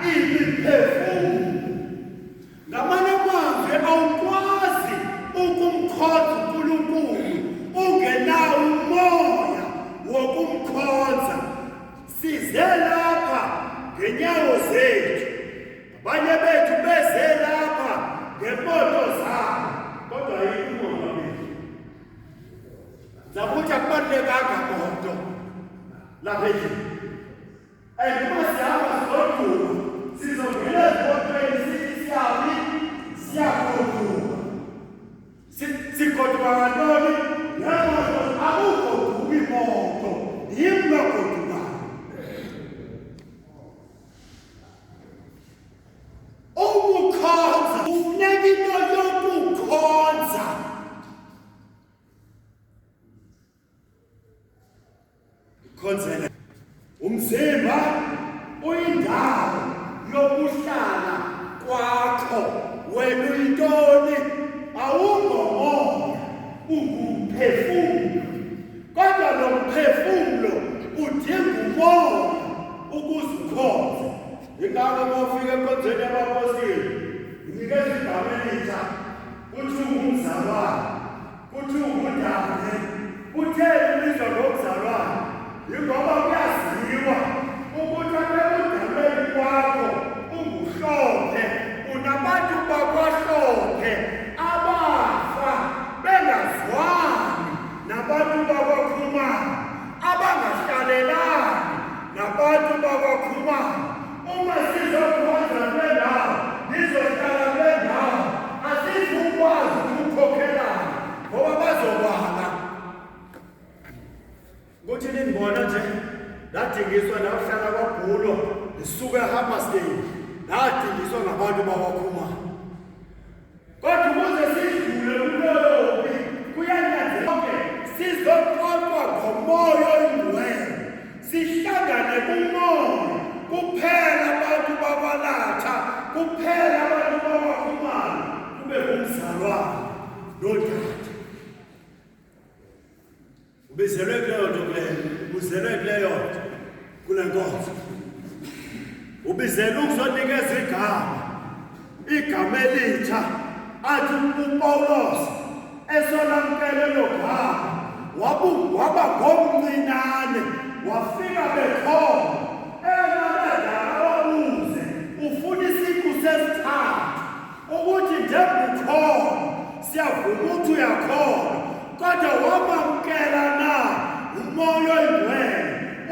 Imiphefumulo. Ngamanye amazwi awukwazi ukumkhonza uNkulunkulu ungenawo umoya wokumkhonza. Size lapha ngenyawo zethu. Abanye bethu beze lapha ngemoto zabo, kodwa ayikho imoto bethu. Zama ukuthi akubalulekanga moto lapha endlini. And uma sihamba sigoduka, sizongena ezimotweni sithi siyaphi? Siyagoduka. Sigoduka ngantoni? Ngemoto. Akugoduki moto, yimi logodukayo. Ukukhonza kufuneka into yokukhonza. Khonzele umzimba uyindawo yokuhlala kwakho wena uyintoni awungomoya ungumphefumulo kodwa lo mphefumulo udinga umoya ukuze ukhonze ingakho uma ufika enkonzweni yabapostile unikeza igama elitsha kuthi ungumzalwane Kuthiwa ungudade. Kutheni ubizwa ngomzalwane? Yingoba kuyaziwa ukuthi ebudalweni kwakho unguHlophe, unabantu bakwaHlophe abafa bengazwani nabantu bakwaKhumalo, abangahlalelani nabantu bakwaKhumalo. Uma sizokhonza kule ndawo, nizohlala kule ndawo, asizukwazi ukukhokhelana ngoba bazokwala. Kuthi ningibona nje ndadingiswa ndakuhlala kwaBhulo ngisuka eHammersdale ndadingiswa ngabantu bakwaKhumalo. Kodwa ukuze sidlule kuleyo mpi kuyanyanzeleka sizoqoqwa ngomoya oyingcwele, sihlangane kumoya kuphela abantu bakwaLatha, kuphela abantu bakwaKhumalo, kube ngumzalwane nodade. Ubizelwe kuleyo nto kuleyo, ubizelwe kuleyo nto kule nkonzo. Ubizelwe ukuzonikeza igama, igama elitsha athi uPawulos esolamkele lo gama wabu waba ngomncinane wafika bekhona enabadala babuze ufuna isiqu sesithathu Ukuthi njengoba ukhona siyavuma ukuthi uyakhona kodwa wamamukela na umoya oyingcwele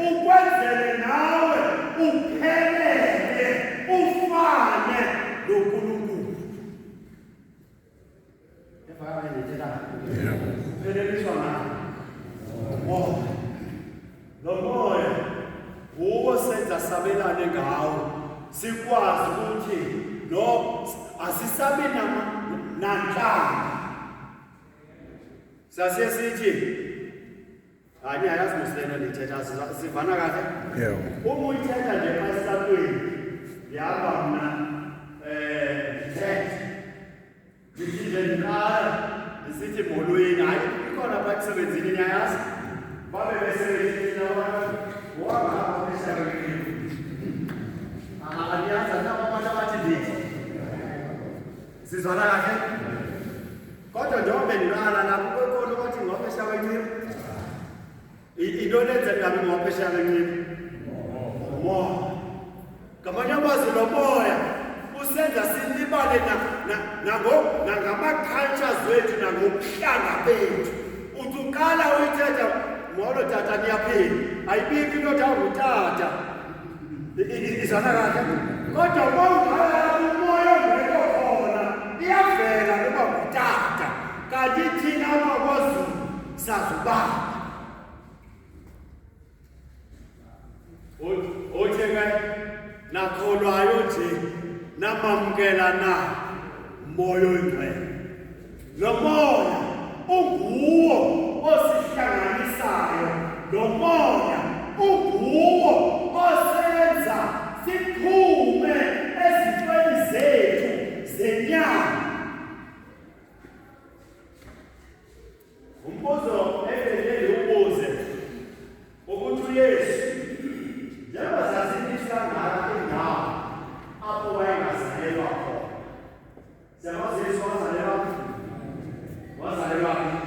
ukwenzele nawe uphelele ufane noNkulunkulu. Upheleliswa ngani? Umoya. Lo moya wuwo senza sabelane ngawo sikwazi ukuthi no asisabi nanhlanga sasiye sithi hayi niyayazi musilena nithetha sivana kahle yebo uma uyithetha nje xa esisatweni ndihamba mna um ndithethe Ngithi nje ngiqala ngisithi molweni, hayi ikhona apha emsebenzini niyayazi. Babe besebenzini labantu wangapha besebenzini. Aniyazi anabo abantu abathi ndithi. Sizwana kahle? Kodwa njengoba bengiqala lapho kukhona ukuthi ngophesha wencipho. Into enze ngabe ngophesha wencipho. Umoya. Ngamanye amazwi lo moya usenza silibale nangama-cultures wethu nangobuhlanga bethu. Uthi uqala uyithetha molo tata niyaphila, ayibikho into othi awungutata. Izwana kahle? Kodwa uma ungala umoya ongekho khona iyavela noba ngutata. Kanti thina apha kwaZulu sazi ubaba. Othe ke nakholwayo nje namamukela na moya oyingcwele. Lo moya unguwo osihlanganisayo, lo moya unguwo osenza siphume ezintweni zethu zenyama. Umbuzo ebele ngiwubuze ukuthi uYesu njengoba sasiniswa ngaka indawo Wazalelwa khona. Siyamazi Yesu wazalelwa, wazalelwa phi?